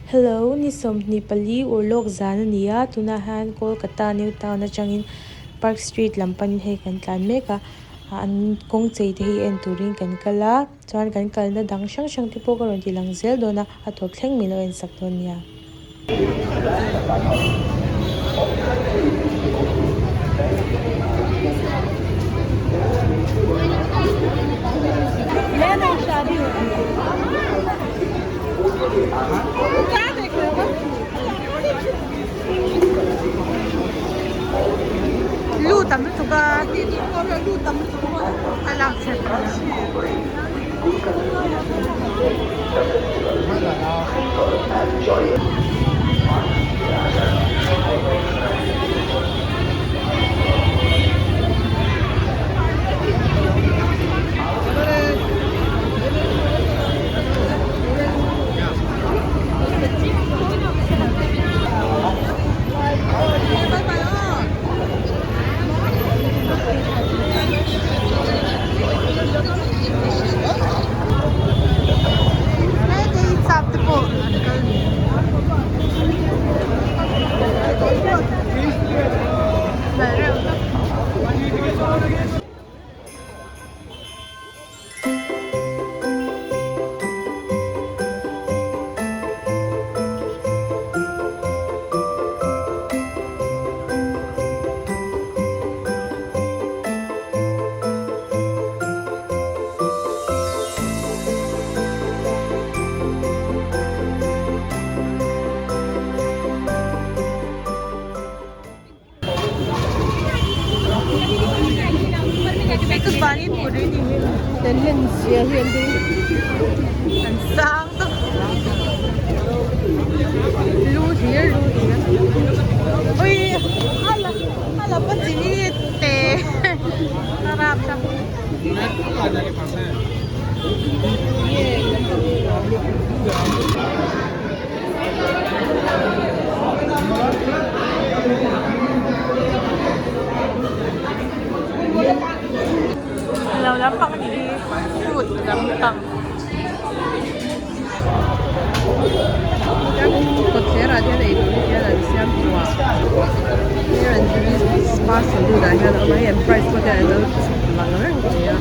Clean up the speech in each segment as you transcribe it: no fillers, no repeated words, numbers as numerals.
Hello ni 24 urlawk zan a ni a tunah hian Kolkata new town atangin park street lam panin hei kan tlan mek a ah an kawng chei te hi en turin kan kal a chuan kan kalna dang hrang hrang te pawh ka rawn ti lang zel dawn a a tawp thleng min lo en sak dawn nia. Lu tam lutuk a a lak that Lo lampang a nih hi fruit lampang. Kawtthlerah hian eitur hi hian an siam chhuah here an spa salon ah hian a awm a hei an price pawh te an lo lang reng thei a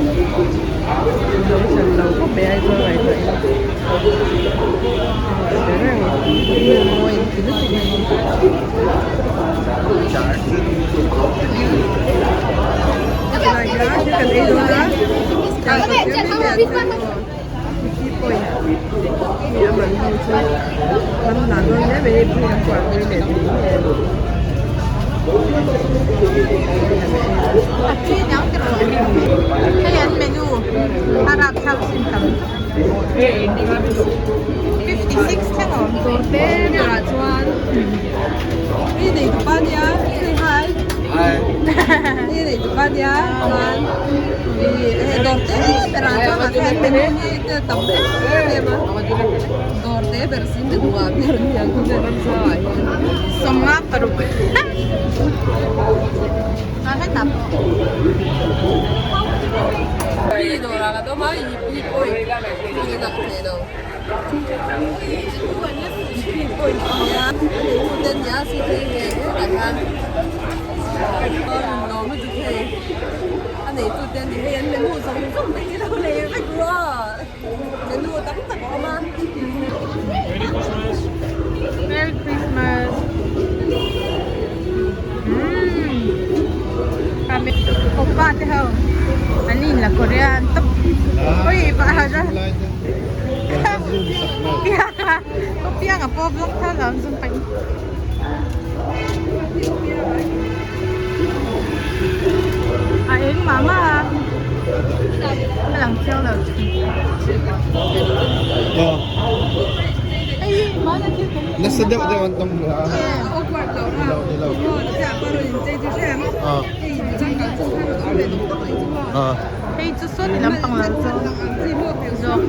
lo thlen lo khawp mai Aizawl ngaihtuah in a reng mawi inti lutuk a ni. Tunah hian thil kan ei dawn a City point mi a man ho chu man lah dawn hle mai hei phei a kual pui leh thei nge A tui dang te pawh hei an menu a rapthlak sin tam 56 thleng a awm dawr te berah chuan hei nei tupa nia say hi hei nei tupa nia chuan ih dawr te berah chuan mahse an menu hi te tam em em a dawr te ber sin te duhah ber an ni ang khawvel ram zau ah hian 56 a hetah pawh hi dawrah kan awm a yippee point hi ka thei lo. Merry Christmas. Mm. Oppa te ho. An in la Korean top. Oi pa ha. Pianga pawh vlog thar lam zum paih. A eng mah mah a a lang chiang lo hei hi hmana thil kan nasa deuh deuh an tam a nilo nilo a hei chu sawn lampang lam chu zawk.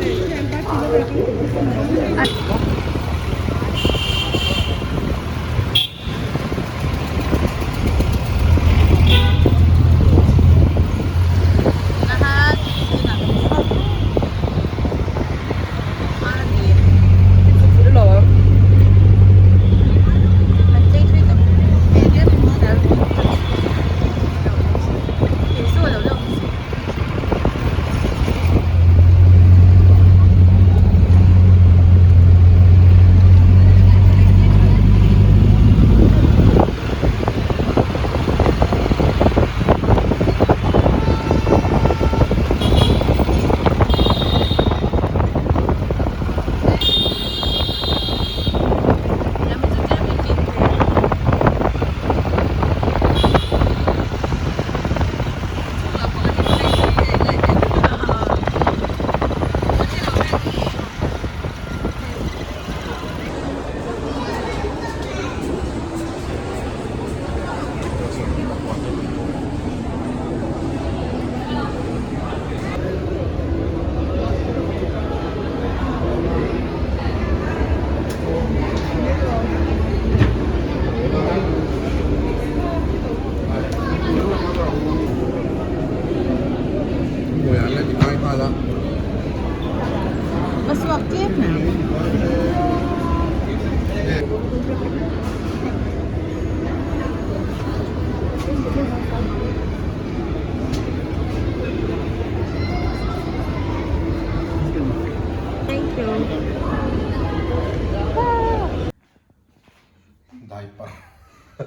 Hei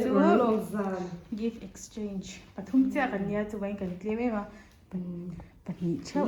chu gift exchange pathum chiah kan nia chuvangin kan tlem em a pahnih theuh.